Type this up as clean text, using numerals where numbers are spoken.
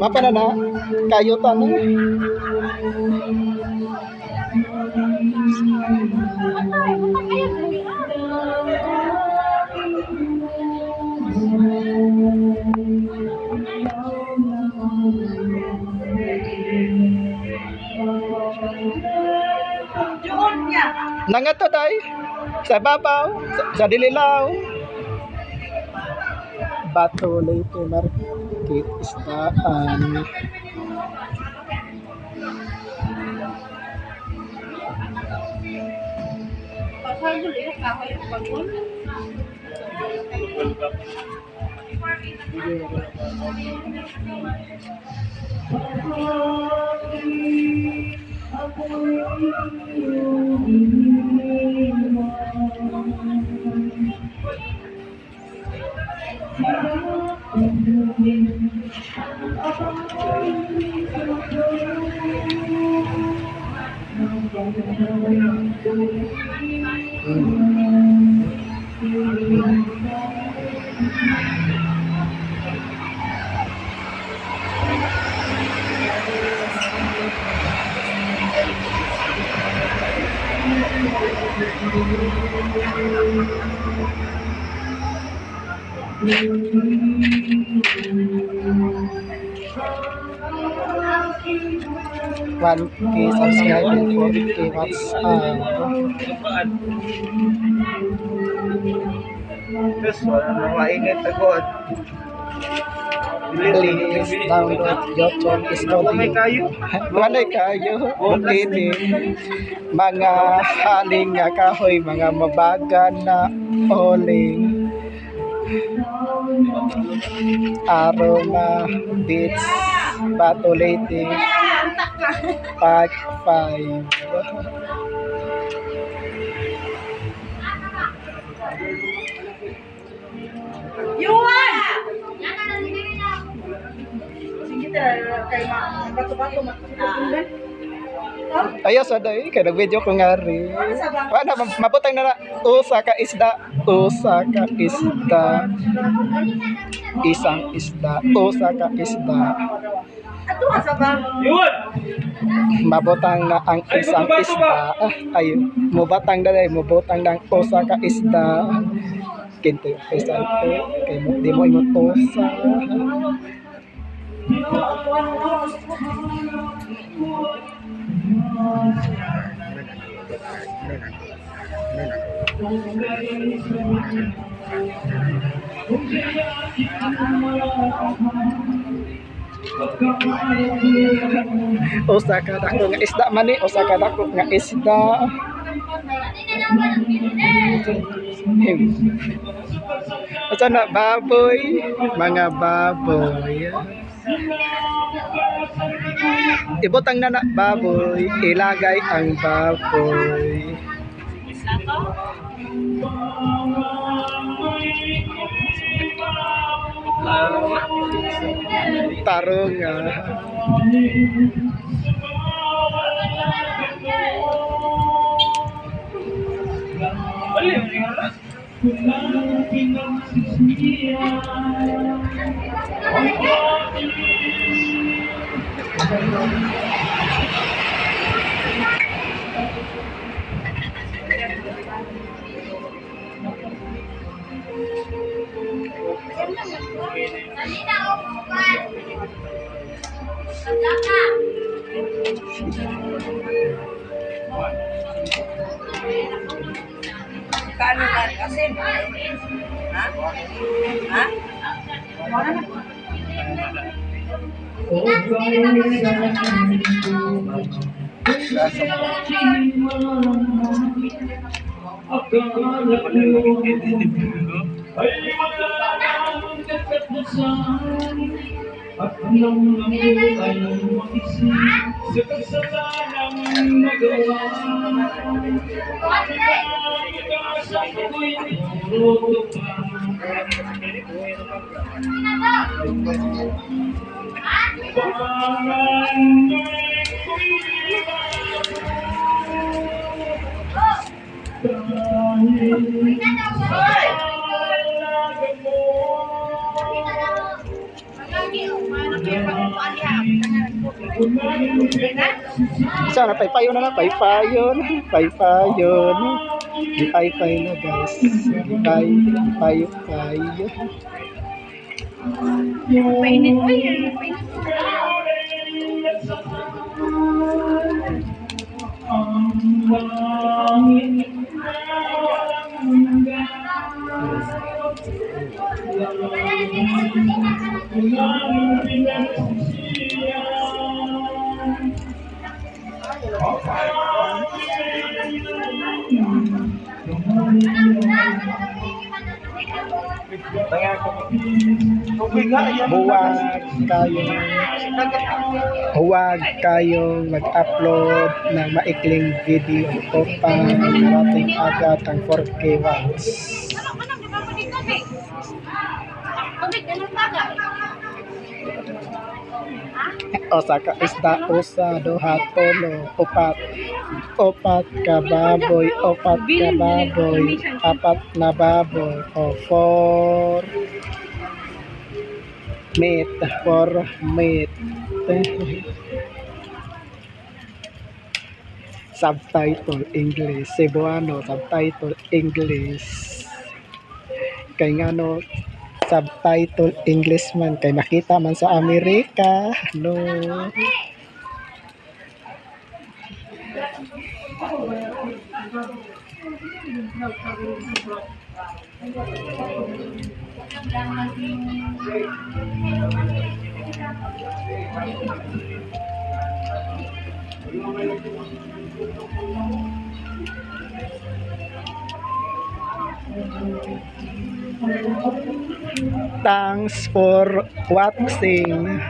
Mapa na na, kayo ta na. Juon niya. Nangato day sa babaw, sa dililaw. Bato Leyte Market Isdaan. Pasagol eh, kahoy ang bagol. 1K subscriber, 4K WhatsApp. Terus wala mainit agad. Please download YouTube Wala Studio. kayo. Walay kayo, bukini. Mga haling nga kahoy, mga mabaga na oling. Aroma Beach, Bato Leyte, Park 5. Yuan! Sige tara, kay ma bato-bato matutunan. Ayaw sa day, kay nag-video ko nga rin. Wala, mabutang na na. Usa ka isda, usa ka isda. Isang isda, usa ka isda. Ato asa ba? Yun! Mabutang na ang isang isda. Ah, ay, mubatang na day, mubutang na ang usa ka isda. Kinto yung isang to, kay mo, di mo imong tosa. Usa ka dako nga isda man ni, usa ka dako nga isda. Asa na baboy, mga baboy. Ibutang na na baboy, ilagay ang baboy. Tarong nga. Kaano na asin? Ha? Ha? Wala na. Sana paypayo na lang, paypayo na, paypayo na. Gipaypay na, guys. Gipay, payo, payo. Painit pa yan. Painit. Tubig nga, ayan. Huwag kayong mag-upload ng maikling video upang marating agad ang 4K watts. Ano, di ba pa dito, tubig? Tubig, ganun taga. Usa ka isda, usa, duha, tulo, upat. Upat ka baboy, upat ka baboy, apat na baboy, o four meat, four meat. Subtitle English, Cebuano, subtitle English. Kay ngano subtitle English man kay makita man sa Amerika, no? Thanks for watching.